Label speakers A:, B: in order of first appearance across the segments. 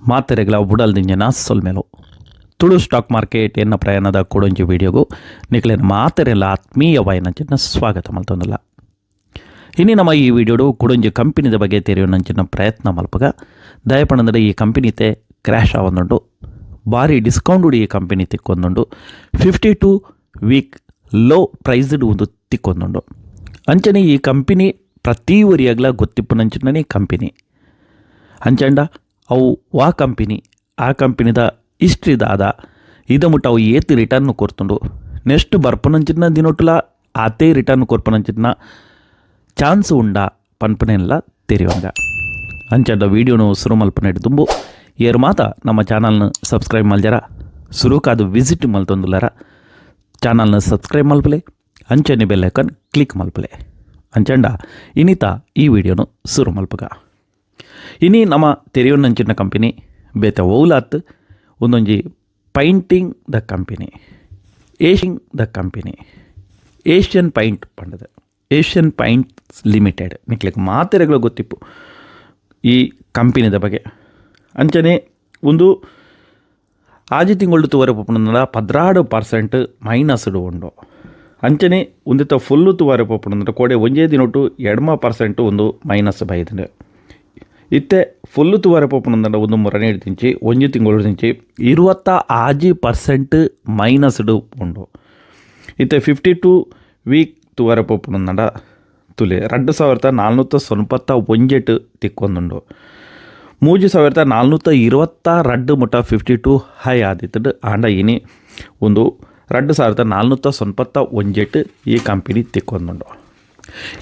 A: ಮಾತೆರೆಗ್ಲ ಉಡಲ್ದಿಂಜನ ಸೊಲ್ಮೆಲು Tulu stock market ಎನ್ನ ಪ್ರಯಾಣದ ಕೊಡೊಂಜಿ ವಿಡಿಯೋಗು ನಿಕ್ಲೆನ ಮಾತೆರೆಲ್ಲ ಆತ್ಮೀಯವಾಯಿನಂಚಿನ ಸ್ವಾಗತ ಮಲ್ತೊಂದುಲ್ಲ. ಇನಿ ನಮ್ಮ ಈ ವಿಡಿಯೋಡು ಕುಡೊಂಜಿ ಕಂಪನಿದ ಬಗ್ಗೆ ತೆರಿಯುನಂಚಿನ ಪ್ರಯತ್ನ ಮಲ್ಪಗ. ದಯಪಣಂದರೆ ಈ ಕಂಪನಿತೆ ಕ್ರ್ಯಾಶ್ ಆವೊಂದುಂಡು, ಭಾರಿ ಡಿಸ್ಕೌಂಟ್ ಈ ಕಂಪನಿ ತಿಕ್ಕೊಂದುಂಡು, 52 week low priced ಒಂದು ತಿಕ್ಕೊಂದುಂಡು. ಅಂಚನೆ ಈ ಕಂಪನಿ ಪ್ರತಿ ಒರಿಯಾಗ್ಲ ಗೊತ್ತಿಪ್ಪುನಂಚಿನನೇ ಕಂಪನಿ. ಅಂಚಂಡ ಅವು ವಾ ಕಂಪನಿ, ಆ ಕಂಪನಿದ ಹಿಸ್ಟ್ರಿ ದಾದ, ಇದ ಮುಟ್ಟ ಅವು ಏತ್ ರಿಟರ್ನ್ ಕೊರ್ತುಂಡು, ನೆಕ್ಸ್ಟ್ ಬರ್ಪುನಂಚಿನ ದಿನೊಟ್ಟುಲ ಆತೇ ರಿಟರ್ನ್ ಕೊರ್ಪುನಂಚಿನ ಚಾನ್ಸ್ ಉಂಡ ಪನ್ಪನೆಲ್ಲ ತೆರಿವಂಗ. ಅಂಚಂಡ ವೀಡಿಯೋನು ಸುರು ಮಲ್ಪನೆಡ್ ದುಂಬು ಏರು ಮಾತ ನಮ್ಮ ಚಾನಲ್ನ ಸಬ್ಸ್ಕ್ರೈಬ್ ಮಲ್ಜರ, ಸುರುಕಾದು ವಿಸಿಟ್ ಮಲ್ತೊಂದುಲ್ಲರ ಚಾನಲ್ನ ಸಬ್ಸ್ಕ್ರೈಬ್ ಮಲ್ಪಲೆ, ಅಂಚನೆ bell icon click ಮಲ್ಪಲೆ. ಅಂಚಂಡ ಇನಿತ ಈ ವಿಡಿಯೋನು ಸುರು ಮಲ್ಪಗ. ಇನಿ ನಮ್ಮ ತೆರೆಯೊನ್ನಂಚಿನ ಕಂಪನಿ ಬೇತೆ ಓಲಾತ್ ಒಂದೊಂಜಿ painting the company, ಏಷಿಂಗ್ the company Asian paint ಪಂಡದ Asian paints limited. ನಿಕ್ಲೆಗ್ ಮಾತೆರೆಗ್ಲ ಗೊತ್ತಿಪ್ಪು ಈ ಕಂಪನಿದ ಬಗ್ಗೆ. ಅಂಚನೆ ಒಂದು ಆಜಿ ತಿಂಗಳು ತುವರೆ ಪೋಪುಂಡ 12% ಮೈನಸ್ಡ್ ಉಂಡು. ಅಂಚನೆ ಉಂದೆತ ಫುಲ್ಲು ತುವರೆ ಪೋಪುಂಡ ಕೋಡೆ ಒಂಜೇ ದಿನೊಟ್ಟು 8% ಒಂದು ಮೈನಸ್ ಬೈದ್ಂಡ್. ಇತ್ತೆ ಫುಲ್ಲು ತುವರೆ ಪೋಪುಂಡ ಒಂದು ಮುರನೇ ತಿಂಚಿ ಒಂಜಿ ತಿಂಗಳು ತಿಂಚಿ 26% ಮೈನಸ್ಡ್ ಉಂಡು. ಇತ್ತೆ 52 ವೀಕ್ ತುವರೆ ಪೋಪುಂಡ ತುಲೆ 2491 ತಿಕ್ಕೊಂದುಂಡು. 3422 ಮುಟ್ಟ 52 ಹೈ ಆದಿತ್ತುಂಡು. ಆಂಡ ಇನಿ ಒಂದು 2491 ಈ ಕಂಪನಿ ತಿಕ್ಕೊಂದುಂಡು.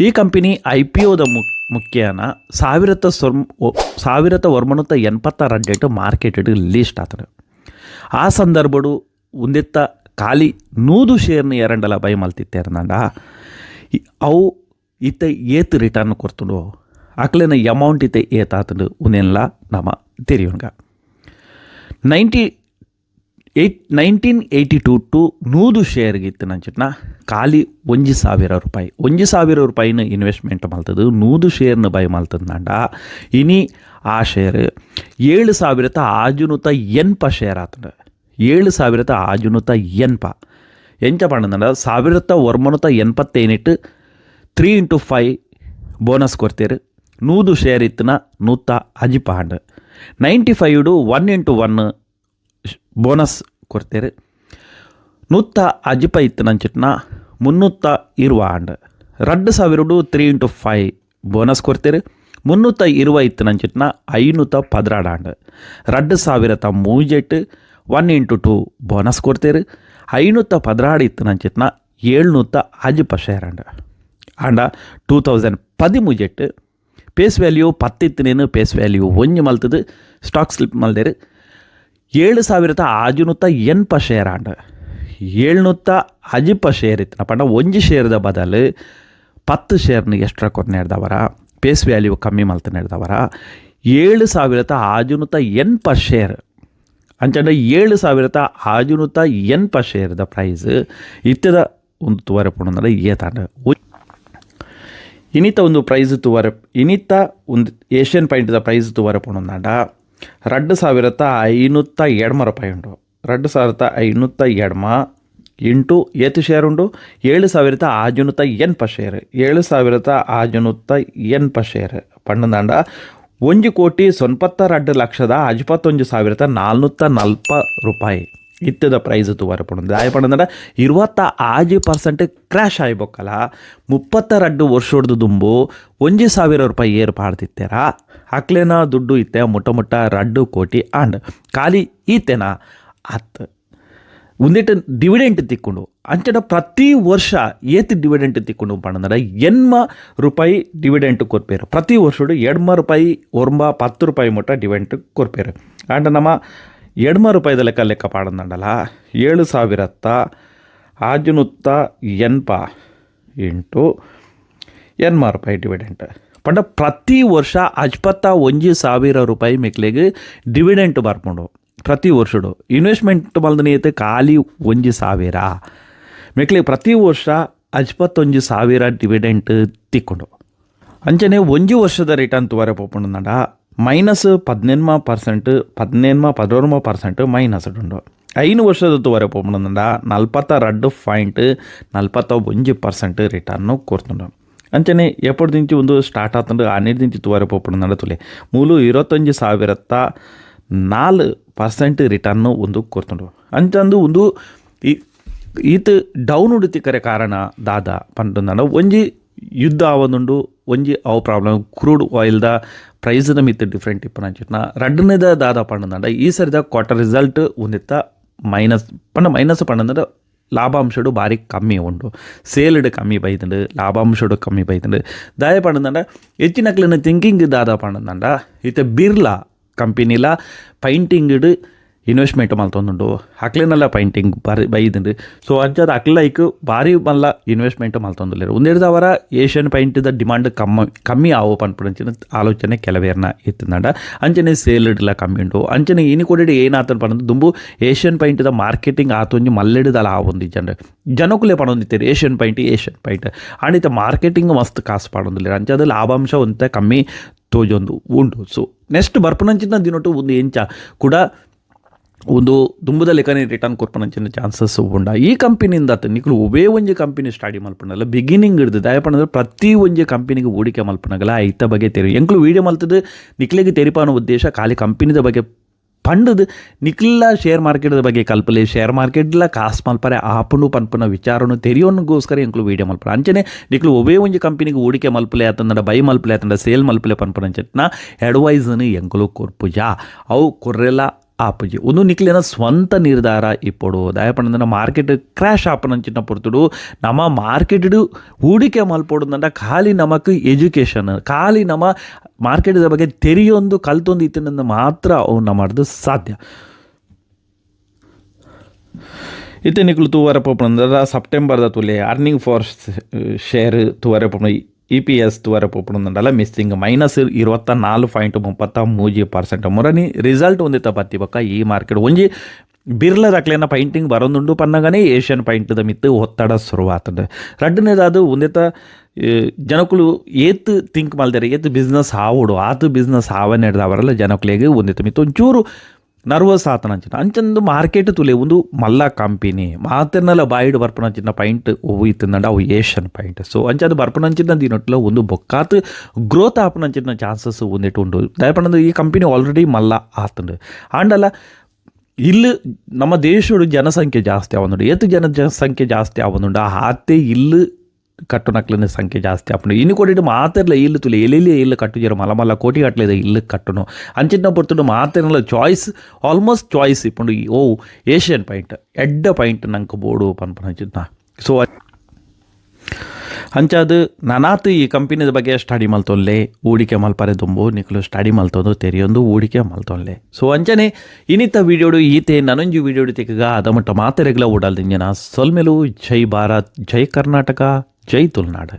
A: ಈ ಕಂಪನಿ ಐಪಿಒದ ಮುಖ್ಯನ 1982 ಮಾರ್ಕೆಟ್ ಲಿಸ್ಟ್ ಆತದೆ. ಆ ಸಂದರ್ಭಡು ಉಂದೆತ್ತ ಖಾಲಿ 100 ಶೇರ್ನ ಎರಡಲ ಬೈ ಮಲ್ತಿತ್ತೇರ್ನಂಡ ಅವು ಇತ್ತ ಏತ್ ರಿಟರ್ನ್ ಕೊರ್ತುಂಡು, ಅಕ್ಲೆನ ಅಮೌಂಟ್ ಇತ್ತೆ ಏತಾತುಂಡು, ಉಂದೆನ್ಲ ನಮ ತೆರಿಯುಂಗ. 1982 ಟು 100 ಶೇರ್ಗೆ ಇತ್ತು ನಂಚಿಟ್ನ ಖಾಲಿ 1,000 ರೂಪಾಯಿ. 1,000 ರೂಪಾಯಿನ ಇನ್ವೆಸ್ಟ್ಮೆಂಟ್ ಮಲ್ತದು 100 ಶೇರ್ನ ಬೈ ಮಲ್ತದಂಡ ಇನಿ ಆ ಶೇರ್ 7680 ಶೇರ್ ಆತಂಡ. 7680 ಎಂಚ ಪಂಡಂಡ 1987 3 ಇಂಟು 5 ಬೋನಸ್ ಕೊಡ್ತೀರು. 100 ಶೇರ್ ಇತ್ತನ 150 ಆಂಡ್. 95 1 ಇಂಟು 1 ಬೋನಸ್ ಕೊಡ್ತೇರು. 150 ಇತ್ತು ನಂಚಿಟ್ನ 320 ಆಂಡ್. 2000 3 ಇಂಟು 5 ಬೋನಸ್ ಕೊಡ್ತೇರು. 320 ಇತ್ತು ನಂಚಿಟ್ನ 512 ಆಂಡ್. 2003 1 ಇಂಟು 2 ಬೋನಸ್ ಕೊಡ್ತೇರು. 512 ಇತ್ತು ನಂಚಿಟ್ನ 750 ಶೇರ್ ಆಂಡ್. ಆಂಡ 2013 ಪೇಸ್ ವ್ಯಾಲ್ಯೂ 10 ಇತ್ತನೇನು ಪೇಸ್ ವ್ಯಾಲ್ಯೂ ಒಂಜಿ ಮಲ್ತದು ಸ್ಟಾಕ್ ಸ್ಲಿಪ್ ಮಲ್ದೇರು. 7680 ಶೇರ್ ಆಂಡ್. 750 ಶೇರ್ ಇತ್ತು ಪಂಡ ಒಂಜಿ ಶೇರ್ದ ಬದಲು 10 ಶೇರ್ನ ಎಕ್ಸ್ಟ್ರಾ ಕೊರ್ನೇಡ್ದವರ, ಪೇಸ್ ವ್ಯಾಲ್ಯೂ ಕಮ್ಮಿ ಮಲ್ತನೇಡ್ದವರ 7680 ಶೇರ್. ಅಂಚಂಡ 7680 ಶೇರ್ದ ಪ್ರೈಸ್ ಇತ್ತದ ಒಂದು ತುವರೆ ಪುಣಂದ್ರೆ ಏತಾಂಡ. ಇನಿತ ಒಂದು ಪ್ರೈಸ್ ತುವರೆ, ಇನಿತ ಒಂದು ಏಷ್ಯನ್ ಪೈಂಟ್ದ ಪ್ರೈಸ್ ತುವರೆ ಪುಣಂದಾಂಡ 2580 ರೂಪಾಯಿ ಉಂಟು. 2580 ಇಂಟು ಏತು ಶೇರ್ ಉಂಡು? 7680 ಶೇರ್. 7680 ಶೇರ್ ಪಂಡಂದಾಂಡ 1,92,51,440 ರೂಪಾಯಿ ಇತ್ತದ ಪ್ರೈಸ್ ತುವರೆ ಪುಣಂದು. ದಾಯ ಪಂಡಂದಾಂಡ 26% ಕ್ರ್ಯಾಶ್ ಆಯ್ಬೊಕ್ಕಲ್ಲ 32 ವರ್ಷದ ದುಂಬು 1,000 ರೂಪಾಯಿ ಏರು ಪಾಡ್ತಿತ್ತೇರ ಅಕ್ಲೇನ ದುಡ್ಡು ಇತ್ತೆ ಮುಟ್ಟ ಮುಟ್ಟ 2 ಕೋಟಿ ಆಂಡ್. ಖಾಲಿ ಈತೆನ ಅತ್, ಉಂದೆಟ್ ಡಿವಿಡೆಂಟ್ ತಿಕ್ಕೊಂಡು. ಅಂಚಡ ಪ್ರತಿ ವರ್ಷ ಏತ್ ಡಿವಿಡೆಂಟ್ ತಿಕ್ಕೊಂಡು ಪಂಡಂದ್ರೆ 80 ರೂಪಾಯಿ ಡಿವಿಡೆಂಟ್ ಕೊರ್ಪೇರು. ಪ್ರತಿ ವರ್ಷಡು 80 ರೂಪಾಯಿ, ಒರ್ಂಬ 10 ರೂಪಾಯಿ ಮುಟ್ಟ ಡಿವಿಡೆಂಟ್ ಕೊರ್ಪೇರು. ಆಂಡ ನಮ್ಮ 80 ರೂಪಾಯಿದ ಲೆಕ್ಕ ಲೆಕ್ಕ ಪಾಡಂದಂಡಲ 7680 ಇಂಟು 80 ರೂಪಾಯಿ ಡಿವಿಡೆಂಟ್ ಪಂಡ ಪ್ರತಿ ವರ್ಷ 51,000 ರೂಪಾಯಿ ಮೆಕ್ಲೆಗ್ ಡಿವಿಡೆಂಟ್ ಬರ್ಪುಂಡು ಪ್ರತಿ ವರ್ಷಡು. ಇನ್ವೆಸ್ಟ್ಮೆಂಟ್ ಮಲ್ದನೇತ್ ಖಾಲಿ 1,000, ಮೆಕ್ಲೆಗ್ ಪ್ರತಿ ವರ್ಷ 51,000 ಡಿವಿಡೆಂಟ್ ತಿಕ್ಕೊಂಡು. ಅಂಚನೆ ಒಂಜಿ ವರ್ಷದ ರಿಟರ್ನ್ ತುವರೆ ಪೋಪುಂಡಂಡ -18%, 11% minus ಉಂಡು. 5 ವರ್ಷದ ತುವರೆ ಪೋಪುಂಡ 42.41% ರಿಟರ್ನ್ ಕೊರ್ತುಂಡು. ಅಂಚನೆ ಎಪ್ಪಡು ದಿಂಚಿ ಒಂದು ಸ್ಟಾರ್ಟ್ ಆತುಂಡು 12 ದಿಂಚಿ ತುವರೆ ಪೋಪುಂಡ ತುಲೆ ಮೂಲು 25,004% ರಿಟರ್ನ್ ಒಂದು ಕೊರ್ತುಂಡು. ಅಂಚಂದು ಒಂದು ಈತ ಡೌನ್ ಉಡುತಿಕರೆ ಕಾರಣ ದಾದ ಪಂಡಂದಾಂಡ ಒಂಜಿ ಯುದ್ಧ ಆವೊಂದುಂಡು, ಒಂಜಿ ಅವು ಪ್ರಾಬ್ಲಮ್ ಕ್ರೂಡ್ ಆಯಿಲ್ದ ಪ್ರೈಸ್ದ ಮಿತ್ತು ಡಿಫ್ರೆಂಟ್ ಇಪ್ಪುನಂಚಿನ. ರಡ್ಡನೇದ ದಾದ ಪಂಡಂದಾಂಡ ಈ ಸರಿದ ಕ್ವಾರ್ಟರ್ ರಿಸಲ್ಟ್ ಒಂದಿತ್ತ ಮೈನಸ್ ಪಂಡ ಮೈನಸ್ ಪಂಡಂದ್ರೆ ಲಾಭಾಂಶಡು ಭಾರಿ ಕಮ್ಮಿ ಉಂಡು, ಸೇಲ್ಡ್ ಕಮ್ಮಿ ಬೈದುಂಡು, ಲಾಭಾಂಶಡು ಕಮ್ಮಿ ಬೈದುಂಡು. ದಾಯ ಪಂಡಂದಾಂಡ ಹೆಚ್ಚಿನಕ್ಲೆನ ಥಿಂಕಿಂಗ್ ದಾದ ಪಂಡಂದಾಂಡ ಇತ್ತೆ ಬಿರ್ಲಾ ಕಂಪನಿಲ ಪೈಂಟಿಂಗ್ಡ್ ಇನ್ವೆಸ್ಟ್ಮೆಂಟ್ ಮಲ್ತೊಂದುಂಡು, ಅಕ್ಲೆನೆಲ್ಲ ಪೈಂಟಿಂಗ್ ಬಾರಿ ಬೈದುಂಡು. ಸೊ ಅಂಚಾದ ಅಕ್ಲೈಕ್ ಭಾರಿ ಮಲ್ಲ ಇನ್ವೆಸ್ಟ್ಮೆಂಟ್ ಮಲ್ತೊಂದುಲ್ಲೆರ್. ಉಂದೆಡ್ದಾವರ ಏಷ್ಯನ್ ಪೈಂಟ್ದ ಡಿಮಾಂಡ್ ಕಮ್ಮಿ ಆವು ಪನ್ಪುನಂಚಿನ ಆಲೋಚನೆ ಕೆಲವೇರ್ನ ಇತ್ತಿಂದಾಂಡ ಅಂಚನೆ ಸೇಲ್ಡ್ಲ ಕಮ್ಮಿ ಉಂಡು. ಅಂಚನೆ ಇನಿ ಕೊಡಿಡ್ ಏನಾತನ್ ಪಂಡ ದುಂಬು ಏಷ್ಯನ್ ಪೈಂಟ್ದ ಮಾರ್ಕೆಟಿಂಗ್ ಆತೊಂಜಿ ಮಲ್ಲೆಡ್ದಲ ಆವೊಂದಿಜ್ಜಂಡ್, ಜನಕುಲೆ ಪಣೊಂದಿತ್ತೆರ್ Asian paint Asian paint. ಆಂಡ ಇತ್ತೆ ಮಾರ್ಕೆಟಿಂಗ್ ಮಸ್ತ್ ಕಾಸು ಪಾಡೊಂದುಲ್ಲೆರ್, ಅಂಚಾದ್ ಲಾಭಾಂಶ ಒಂತೆ ಕಮ್ಮಿ ತೋಜೊಂದು ಉಂಡು. ಸೊ ನೆಕ್ಸ್ಟ್ ಬರ್ಪುನಂಚಿನ ದಿನೊಟು ಒಂದು ಎಂಚ ಕೂಡ ಒಂದು ದುಂಬುದ ಲೆಕ್ಕನೆ ರಿಟರ್ನ್ ಕೊರ್ಪುನಂಚಿನ ಚಾನ್ಸಸ್ ಉಂಡ ಈ ಕಂಪನಿಯಿಂದ. ನಿಕುಲು ಒವೇ ಒಂಜಿ ಕಂಪನಿ ಸ್ಟಡಿ ಮಲ್ಪುಂಡಲ್ಲ ಬಿಗಿನಿಂಗ್ ಹಿಡ್ದು, ದಾಯ ಪಂಡಂದ್ರೆ ಪ್ರತಿ ಒಂಜಿ ಕಂಪನಿಗೆ ಹೂಡಿಕೆ ಮಲ್ಪುನಗಲ ಐತ ಬಗ್ಗೆ ತೆರಿ ಎಂಕ್ಲು ವೀಡಿಯೋ ಮಲ್ತದ್ದು ನಿಕ್ಲೆಗ್ ತೆರಿಪಾನ ಉದ್ದೇಶ ಖಾಲಿ ಕಂಪನಿದ ಬಗ್ಗೆ ಪಂಡದು ನಿಕ್ಲ ಶೇರ್ ಮಾರ್ಕೆಟ್ದ ಬಗ್ಗೆ ಕಲ್ಪಲೆ, ಶೇರ್ ಮಾರ್ಕೆಟ್ಲ ಕಾಸು ಮಲ್ಪರೆ ಆಪುಂಡು ಪನ್ಪುನ ವಿಚಾರನು ತೆರಿಯೋನ್ಗೋಸ್ಕರ ಎಂಕ್ಲು ವೀಡಿಯೋ ಮಲ್ಪುನ. ಅಂಚನೆ ನಿಕ್ಲು ಒವೇ ಒಂಜಿ ಕಂಪನಿಗೆ ಹೂಡಿಕೆ ಮಲ್ಪಲೆ ಆತಂಡ ಬೈ ಮಲ್ಪಲೆ ಆತಂಡ ಸೇಲ್ ಮಲ್ಪಲೆ ಪನ್ಪುನಂಚಿನ ಅಡ್ವೈಸ್ನು ಎಂಕುಲು ಕೊರ್ಪುಜ, ಅವು ಕೊರ್ರೆಲ ಆಪುಜಿ. ಉಂದು ನಿಕ್ಲೆನ ಸ್ವಂತ ನಿರ್ಧಾರ ಇಪ್ಪೊಡು. ದಾಯ ಪಂಡಂದ್ರೆ ಮಾರ್ಕೆಟ್ ಕ್ರ್ಯಾಶ್ ಆಪುನಂಚಿನ ಪೊರ್ತುಡು ನಮ್ಮ ಮಾರ್ಕೆಟ್ ಹೂಡಿಕೆ ಮಲ್ಪೊಡುಂದಂಡ ಖಾಲಿ ನಮಕ್ ಎಜುಕೇಷನ್, ಖಾಲಿ ನಮ್ಮ ಮಾರ್ಕೆಟ್ದ ಬಗ್ಗೆ ತೆರಿಯೊಂದು ಕಲ್ತೊಂದು ಇತ್ತಿನ ಮಾತ್ರ ಅವು ನಮ್ಮದು ಸಾಧ್ಯ. ಇತ್ತೆ ನಿಕುಲು ತೂವರೆ ಪೋಪುನಂದ್ರೆ ಸೆಪ್ಟೆಂಬರ್ದ ತುಲೆ earning for share ತೂವರೆ ಪೋಪುನ, EPS ತೂವರೆ ಪೋಪುನಂಡಲ missing -24.33%. ಮುರನಿ result ಒಂದಿತ್ತ ಬತ್ತಿ ಬೊಕ್ಕ ಈ ಮಾರ್ಕೆಟ್ ಒಂಜಿ ಬಿರ್ಲದಕ್ಲೆನ ಪೈಂಟಿಂಗ್ ಬರೊಂದುಂಡು ಪನ್ನಗನೇ ಏಷ್ಯನ್ ಪೈಂಟ್ದ ಮಿತ್ತು ಒತ್ತಡ ಶುರುವಾತಂಡು. ರಡ್ಡನೇದಾದ ಒಂದಿತ್ತ ಜನಕುಲು ಏತ್ ಥಿಂಕ್ ಮಲ್ದೆರ್ ಏತ್ ಬಿಸ್ನೆಸ್ ಆವೊಡು ಆತು ಬಿಸ್ನೆಸ್ ಆವನೆಡ್ದಾವರಲ್ಲ ಜನಕುಲೆಗ್ ಒಂದಿತ್ತ ಮಿತ್ತು ಒಂಚೂರು ನರ್ವಸ್ ಆತನಂಚಿನ. ಅಂಚಂದು ಮಾರ್ಕೆಟ್ ತುಲೆ ಒಂದು ಮಲ್ಲ ಕಂಪನಿ ಮಾತೆರ್ನಲ ಬಾಯಿಡ್ ಬರ್ಪುನಂಚಿನ ಪೈಂಟ್ ಒವು ಇತ್ತಂಡ ಅವು Asian paint. So ಅಂಚಾದ್ ಬರ್ಪುನಂಚಿನ ದಿನೊಟ್ಲ ಒಂದು ಬೊಕ್ಕಾತ್ ಗ್ರೋತ್ ಆಪುನಂಚಿನ ಚಾನ್ಸಸ್ ಒಂದಿಟ್ಟು ಉಂಡು. ದಾಯೆ ಈ ಕಂಪನಿ ಆಲ್ರೆಡಿ ಮಲ್ಲ ಆತಂಡು. ಆಂಡಲ ಇಲ್ಲು ನಮ್ಮ ದೇಶಡು ಜನಸಂಖ್ಯೆ ಜಾಸ್ತಿ ಆವೊಂದುಂಡು, ಏತ್ ಜನಸಂಖ್ಯೆ ಜಾಸ್ತಿ ಆವೊಂದುಂಡು ಆತೆ ಇಲ್ಲು ಕಟ್ಟುನಕ್ಲೆನ ಸಂಖ್ಯೆ ಜಾಸ್ತಿ ಆಪುಂಡು. ಇನಿ ಕೊಡಿಡ್ ಮಾತೆರ್ಲ ಇಲ್ಲು ತುಲೆ ಎಲ್ಲೆಲ್ಲಿ ಇಲ್ಲು ಕಟ್ಟುಜೆರ್, ಮಲ್ಲ ಮಲ್ಲ ಕೋಟಿ ಗಟ್ಲೆದ ಇಲ್ಲು ಕಟ್ಟುನು. ಅಂಚಿನ ಪೊರ್ತುಡು ಮಾತೆರ್ನಲ choice almost choice ಇಪ್ಪುಂಡು, ಓ ಏಷ್ಯನ್ ಪೈಂಟ್ ಎಡ್ಡೆ ಪೈಂಟ್ ನಂಕ್ ಬೋಡು ಪನ್ಪುನಂಚಿನ. ಸೊ ಅಂಚಾದ್ ನನಾತ್ ಈ ಕಂಪನಿದ ಬಗ್ಗೆ ಸ್ಟಡಿ ಮಲ್ತೊನ್ಲೆ, ಹೂಡಿಕೆ ಮಲ್ಪರೆ ದುಂಬು ನಿಕುಲು ಸ್ಟಡಿ ಮಲ್ತೊಂದು ತೆರಿಯೊಂದು ಹೂಡಿಕೆ ಮಲ್ತೊನ್ಲೆ. ಸೊ ಅಂಚನೆ ಇನಿತ ವೀಡಿಯೋಡು ಈತೆ, ನನೊಂಜಿ ವೀಡಿಯೋಡು ತಿಕ್ಕಗ ಅದಮಟ್ಟ ಮಾತೆರೆಗ್ಲ ಉಡಲ್ದಿಂಜನ ಸೊಲ್ಮೆಲು. ಜೈ ಭಾರತ್, ಜೈ ಕರ್ನಾಟಕ, ಜೈ ತುಳುನಾಡು.